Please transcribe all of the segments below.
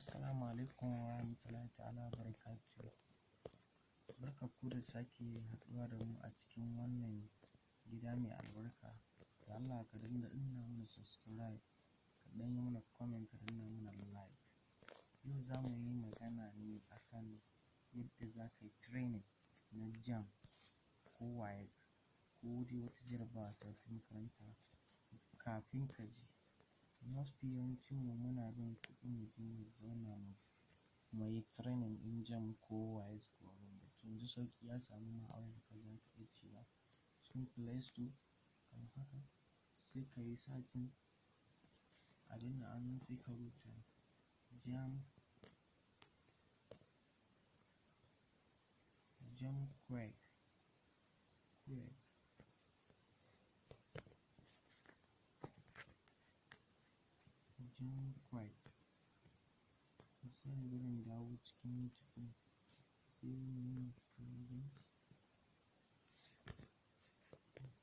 Assalamu alaikum wa rahmatullahi ta'ala wa barakatuhu. Barkanku da sake haɗuwa da mu a cikin wannan gida mai albarka. Da Allah ka dinga danna mana subscribe, ka ɗan yi mana comment, ka danna mana like. Yau za mu yi magana ne akan yadda za ka yi training na JAMB ko WAEC ko dai wata jarabawa ta wata makaranta kafin ka je. Mafi yawancin mu muna bin kuɗi mu je mu zauna mu yi training ɗin JAMB ko WAEC ko abin da. To, yanzu sauƙi ya samu ma, a wayarka za ka iya shiga cikin Play Store kamar haka, sai ka yi searching abin da anan, sai ka rubuta JAMB Quick, JAMB Quick. Misali, bari in dawo cikin YouTube ɗin, sai mu present,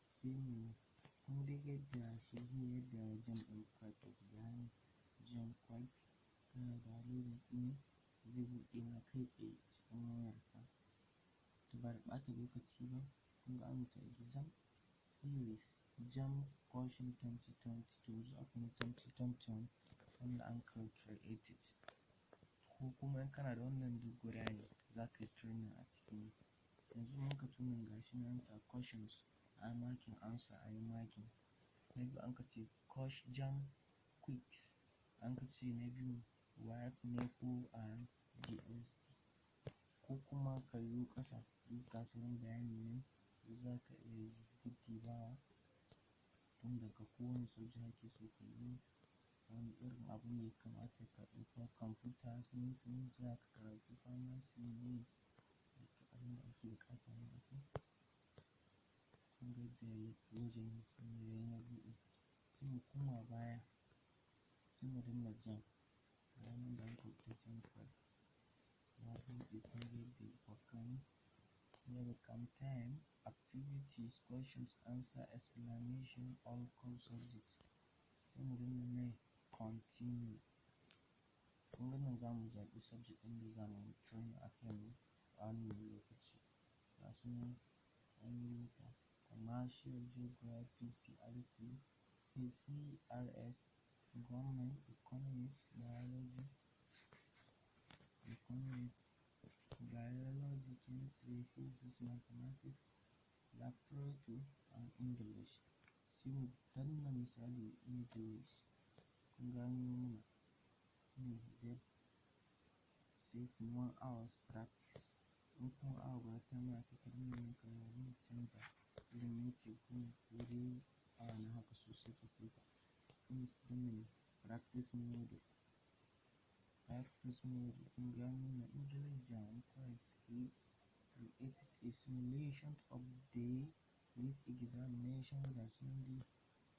sai mu kun dai yadda shi yadda JAMB ɗin Quick yake. Ga JAMB Quick, kana downloading ɗin, zai buɗe ma kai tsaye cikin wayarka. To, ba da ɓata lokaci ba, kun ga an rubuta exam series JAMB question 2020. To, yanzu akwai na 2021 wanda an ka created, ko kuma in kana da wannan, duk guda ne, za ka yi training a ciki. Yanzu muka tunan, gashi nan an sa questions, a marking answer, a yi marking. Na biyu an ka ce JAMB quiz, an ka ce na biyu WAEC, NECO and JST, ko kuma ka yo ƙasa, duk ga sauran bayani nan za ka iya duddubawa tun daga kowane subject kake so ka yi, wani irin abu ne ya kamata ka ɗauka: computer science za ka karatu, pharmacy ne, duk abin da ake buƙata ne akai. Kun ga yadda wajen yake ya buɗe. Sai mu koma baya, sai mu danna JAMB. Ga nan da aka rubuta JAMB Quick ya buɗe. Kun ga yadda ya ya become time, activities, questions, answer, explanation, all core subjects. Sai mu danna mai continue. Kun ga nan za mu zaɓi subject ɗin da za mu yi training a kai a wannan lokaci. Ga su nan an rubuta commercial, geography, CRC, CRS, government, economics, biology, economics, biology, chemistry, physics, mathematics, literature and English. Sai mu danna misali English. Kun ga an yi mana ne setting 1 hours practice. In kuma awa guda ta ma, sai ka danna nan, ka mu canza irin minti 10 ko dai awa na haka sosai ka saita. Sai mu danna practice mode. Practice mode, kun ga nuna English JAMB quiz created a simulation of the this examination. Ga su nan dai.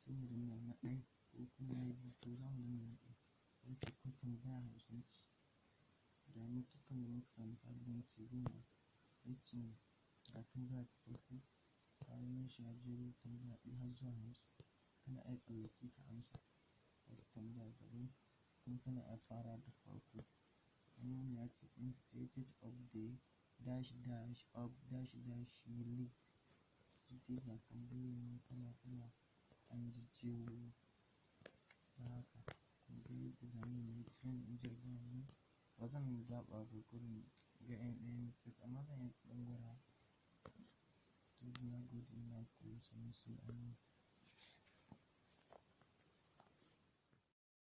Sai mu danna na ɗaya ko kuma na biyu. To, za mu danna na ɗaya. Yace ko tambaya 50 ce, ga mintukan da muka sa, misali minti 10. Yace ga tambaya ta farko, bayan shi ya jero tambaya ɗaya har zuwa 50. Kana iya tsallake ka amsa wata tambaya daban, kuma kana iya fara da farko. Wannan ya ce instead of the dash dash of dash dash you lead. Duk dai ga tambayoyi nan kala kala an jejjero. Da haka kun ga yadda za mu yi training ɗin jarabawan nan. Ba zan zaɓa ba gurin ga ƴan ɗaya mistake, amma zan iya ɗan gwadawa. To, na gode, naku sannu, sai anjima.